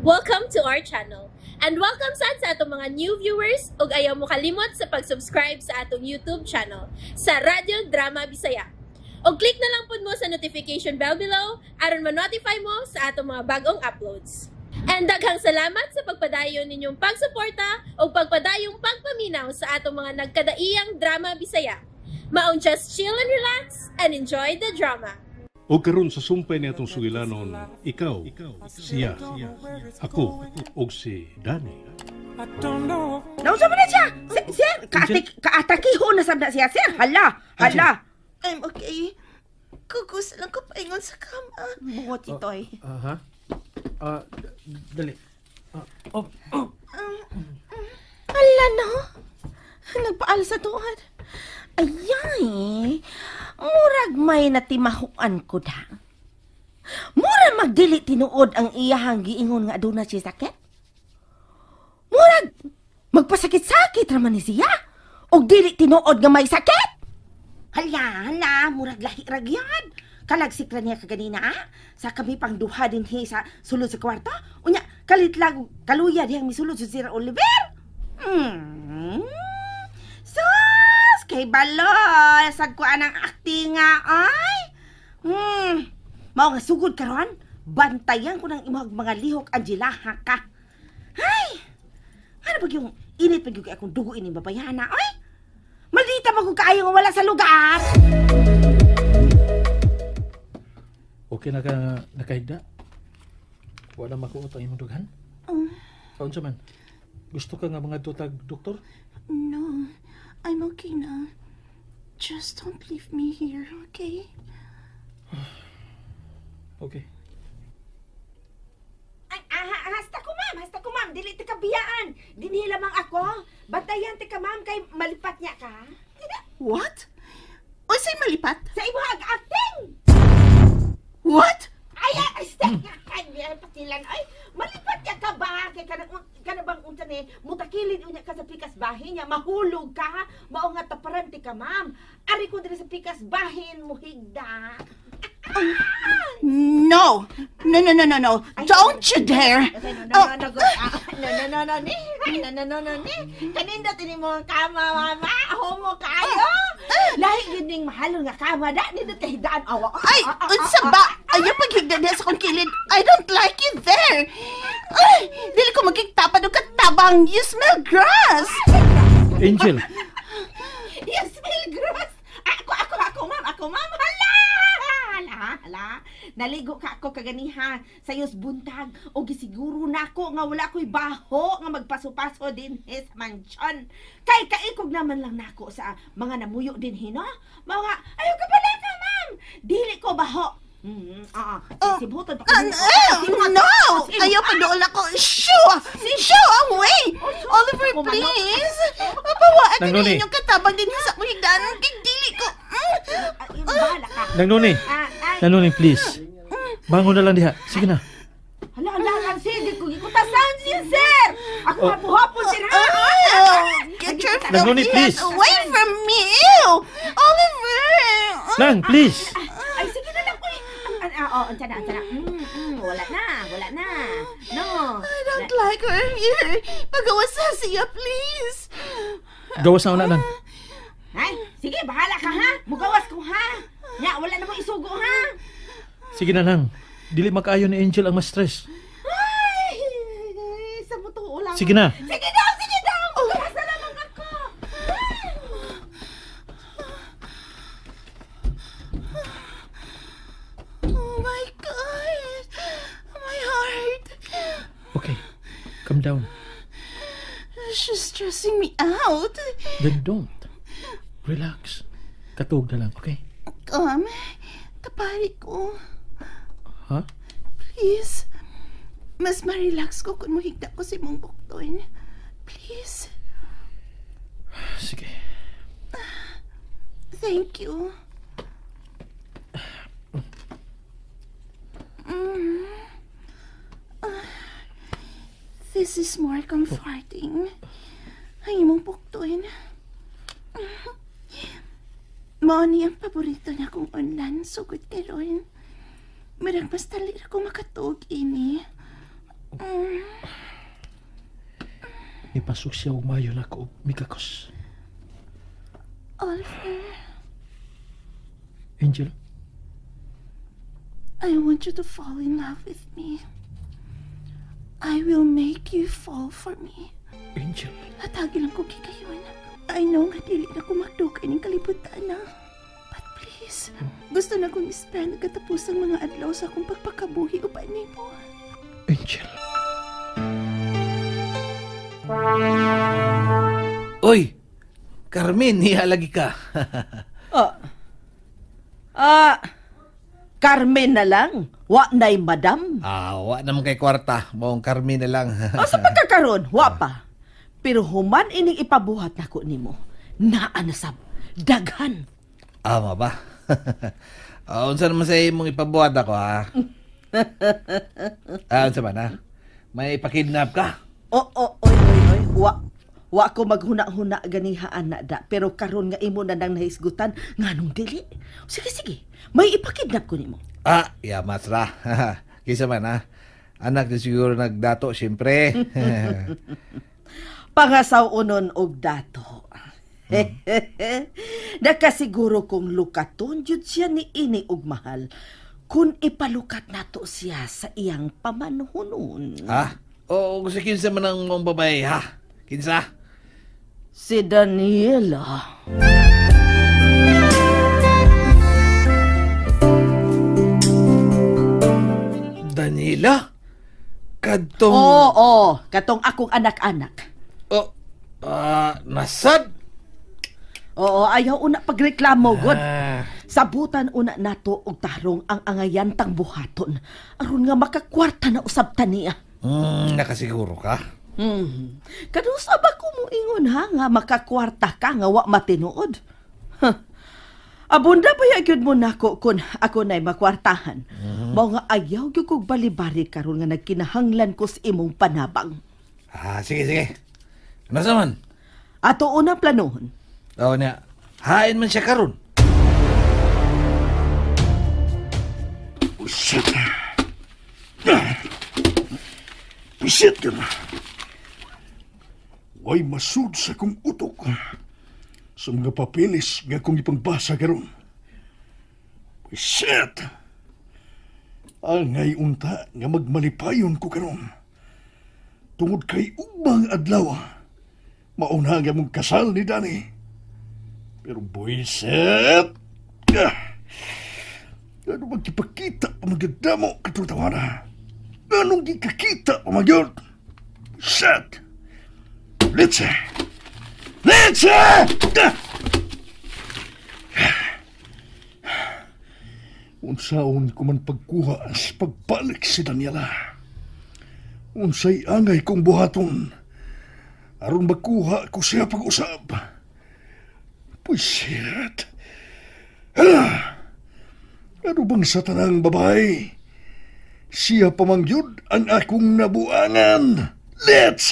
Welcome to our channel. And welcome sad sa atong mga new viewers ug ayaw mo kalimot sa pag-subscribe sa atong YouTube channel sa Radyo Drama Bisaya. Og click na lang pud mo sa notification bell below aron ma-notify mo sa atong mga bagong uploads. And daghang salamat sa pagpadayon ninyong pagsuporta ug pagpadayong pagpaminaw sa atong mga nagkadaiyang drama Bisaya. Maong just chill and relax and enjoy the drama. O karon sa sumpay ni atong sugilanon, ikaw, siya, ako, ug si Danny. Nausa man na siya? Sir, kaatakihon na sab na siya, sir. Hala, hala. I'm okay. Kukus lang ko paingon sa kama. Bungot itoy. Aha. Dali. Oh, oh. Hala no. Nagpaalsa tuad. Ayay. Murag may natimahuan ko da. Mura magdili tinuod ang iyahang giingon nga aduna siya sakit. Murag magpasakit-sakit raman ni siya. Og dili tinuod nga may sakit. Hala, hala, murag lahi ra gyud. Kalagsik ra niya kaganina, ah. Sa kami pang duha dinhi sa sulod sa kwarto. Unya, kalit lang kaluya dihang misulod sa Sir Oliver. Sus, kay balo, sad ko anang acting nga ay. Mao nga sugod karon, bantayan ko ng imong mga lihok, Angela, ha ka. Hay. Ano ba yung init pa gyud kay akong dugo ining babayhana, oy? Maldita man kung kaayo nga wala sa lugar. Okay na ka nakahigda? Wala makuot ang imong dughan? Oh. Kaunsa man? Gusto ka nga mga tutag doktor? No, I'm okay na. Just don't leave me here, okay? Okay. Ay, aha, hasta ko ma'am, hasta ko ma'am, dili ti ka biyaan. Dinhi lamang ako. Bantayan ti ka ma'am kay malipat niya ka. What? Unsay malipat? Sa imong acting. What? Ay, ay, ay, ay, ay, patilan. Ay, malipat niya ka ba? Kay kana bang unsa ni, mutakilid unya ka sa pikas bahin niya, mahulog ka, mao nga taparan ti ka ma'am. Ari ko diri sa pikas bahin muhigda. No! No, no, no, no, no. Don't you dare! No, no, no, no, no, no, no, no, ni. No, no, no, no, ni. Kaninda tini mo ang kama, mama. Homo kaayo. Lahi gyud ning mahalon nga kama da nindot kay higdaan awa. Ay, unsa ba? Ayaw paghigda diha sa akong kilid. I don't like you there. Ay, dili ko magigtapad og katabang. You smell grass. Angel. You smell grass. Ako, ako, ako, ma'am. Ako, ma'am. Hala! Hala, hala. Naligo ka ako kaganiha sa iyos buntag. O gisiguro na ako nga wala ko'y baho nga magpaso-paso din sa mansyon. Kay kaikog naman lang nako sa mga namuyo din no? Mga, ayaw ka pala ka, ma'am. Dili ko baho. Sibutan pa ko. No! Ayaw padool ako. Shoo! Shoo away! Oliver, please! Mapawaan ka na inyong katabang din sa akong higdaan. Kay dili ko. Bahala ka. Nang Noni. Nang Noni, please. Bangon na lang diha. Sige na. Hala, hala, hala. Sige, kung ikutasan siya, sir! Ako hapo-hapon, sir, ha? Get your Nang Noni, filthy please. hands away from me! Ew! Oliver! Nang, please. Ay, sige na lang, uy. Oh, unsa na, unsa na. Wala na, wala na. No. I don't like her here. Pagawas na siya, please. Gawas na una, Nang. Ay, sige, bahala ka, ha? Mugawas ko, ha? Nya, wala na mo isugo, ha? Sige na, Nang. Dili makaayo ni Angel ang ma-stress. Ay, sa buto lang. Sige na. Sige daw, sige daw. Mugawas na lamang ako. Oh my God. My heart. Okay, calm down. She's stressing me out. Then don't. Relax. Katug na lang, okay? Come. Tapari ko. Ha? Please. Mas ma-relax ko kung muhigda ko si mong bukton. Please. Sige. Thank you. This is more comforting. Ang imong bukton. Mao ni ang paborito na kong unlan sugod karon. Marag mas talir ko makatuog ini. Mipasok siya og maayo nako og mikakos. Oliver, Angel, I want you to fall in love with me. I will make you fall for me. Angel. Hatagi lang ko kikayon. I know nga dili na ko magdukay ning kalibutan na. But please, gusto na kong spend ang katapusang mga adlaw sa akong pagpakabuhi uban nimo. Angel. Uy! Carmen, hihalagi ka. Carmen na lang. Wa na'y madam. Wa naman kay kwarta. Maong Carmen na lang. Asa pagkakaroon? Wa pa. Pero human ining ipabuhat nako nimo. Naa na sab. Daghan. Ama ba? Unsa naman sa imong ipabuhat ako, ha? Unsa man, ha? May ipakidnap ka? Oo, oy, oy, oy. Wa ko maghuna-huna ganihaan na da. Pero karon nga imo na nang nahisgutan, nganong dili? Sige, sige. May ipakidnap ko nimo. Yamas ra. Kisa man, ha? Anak ni siguro nagdato, siyempre. Pangasaw unon og dato. Nakasiguro kong lukaton jud siya ni ini og mahal. Kun ipalukat nato siya sa iyang pamanhunon. Ha? Oo, gusto kinsa man ang mong babae, ha? Kinsa? Si Daniela. Daniela? Kadtong... Oo, katong akong anak-anak. Oh, nasad? Oo, ayaw una pagreklamo, god. Sabutan una nato og tarong ang angayan tang buhaton. Aron nga makakwarta na usab ta niya. Nakasiguro ka? Kanusa ba ko moingon ha nga makakwarta ka nga wa matinuod? Huh. Abunda pa gyud mo nako kun ako na'y makwartahan. Mao nga ayaw gyud kog balibari karon nga nagkinahanglan ko sa imong panabang. Sige, sige. Ano sa man? Ato unang planohon. Oo niya. Hain man siya karon. Buset. Buset ka na. Way masud sa kong utok sa mga papeles nga akong ipangbasa karon. Buset. Angay unta nga magmalipayon ko karon. Tungod kay ubang adlaw, mauna nga mong kasal ni Danny. Pero buiset! Ano magkipakita pa magdadamo katutawana? Anong gikakita pa magyod? Buiset! Litse! Litse! Unsaon ko man pagkuha sa pagbalik si Daniela. Unsay angay kong buhaton. Aron makuha ko siya pag-usab. Buisit! Ano bang sa tanang babae? Siya pamangyud ang akong nabuangan. Let's!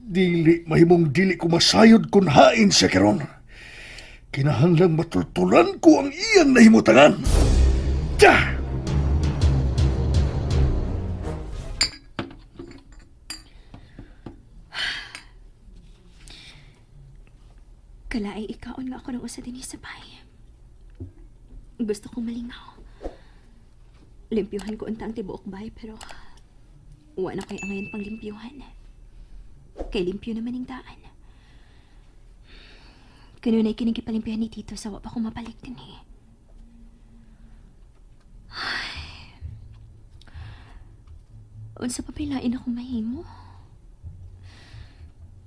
Dili, mahimong dili ko masayod kung hain siya karon. Kinahanglang matultulan ko ang iyang nahimutangan. Ta! Kalaay ikaon nga ako ng usa dinhi sa bahay. Gusto kong malingaw. Limpyuhan ko unta ang tibuok bahay pero wa na kay angayan pang limpyuhan. Kay limpyo naman ang daan. Kanunay kining gipalimpyuhan ni Tito sa wa pa ko mabalik dinhi. Ay. Unsa pa pilain akong mahimo?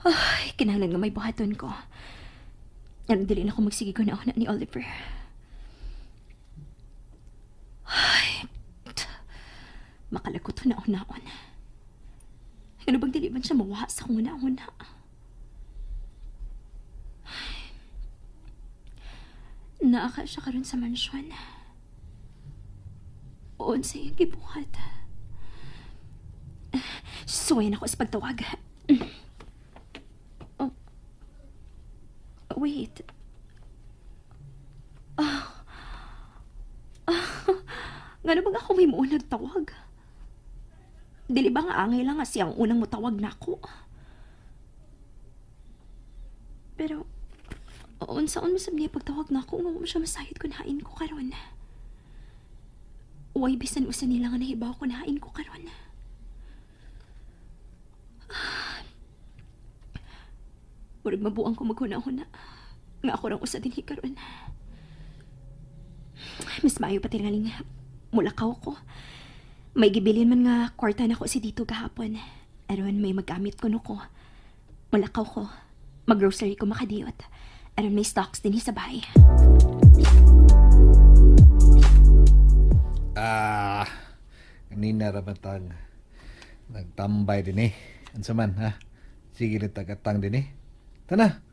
Ay, kinahanglan nga may buhaton ko. Ano, dili na ako magsige ko na ako na ni Oliver. Ay, makalagot na naon. Ano bang dili man siya mawaha sa akong una-una? Naaka siya karon sa mansyon. Oon sa iyang gibuhat. Suwayan ako sa pagtawag. Oh. Wait. Oh. Oh. Ngano bang ako may muon nagtawag? Dili ba nga angay lang nga siyang unang mutawag nako? Pero, unsaon mo sab niya pagtawag na ako nga wa mo siya masayod kung hain ko karon. Way bisan usa nila nga nahibaw kung hain ko karon. Murag mabuang ko maghuna-huna. Nga ako rang usa dinhi karon. Mas maayo pa tingaling mulakaw ko. May gibilin man nga kwarta na ko si dito gahapon. Aron may magamit ko no ko. Mulakaw ko. Mag-grocery ko makadiyot. Aron may stocks dinhi sa bahay. Ah, kanina ramatang nagtambay din eh. Unsa man, ha? Sige na tagatang din eh. Tana,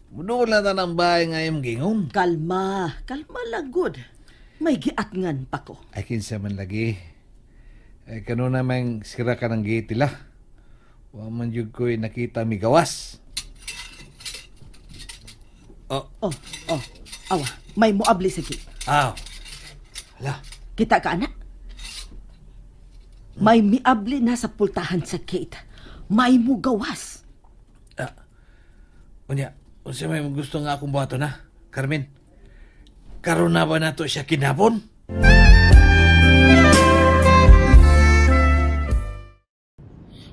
muduol na tanang bahay nga imong gingon. Kalma, kalma lang gud. May giatngan pa ko. Ay, kinsa man lagi. Ay, kanuna mang sira ka ng gate la. Wa man jud ko'y nakita migawas. Oh. Oh, oh. Awa, may muabli sa gate. Aw. Hala. Kita ka, anak? May miabli na sa pultahan sa gate. May mugawas. Ah. Unya, unsa may gusto nga akong buhaton na, Carmen? Karon na ba nato siya kinabon?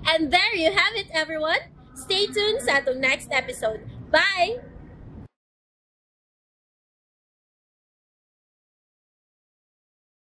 And there you have it, everyone. Stay tuned sa atong next episode. Bye!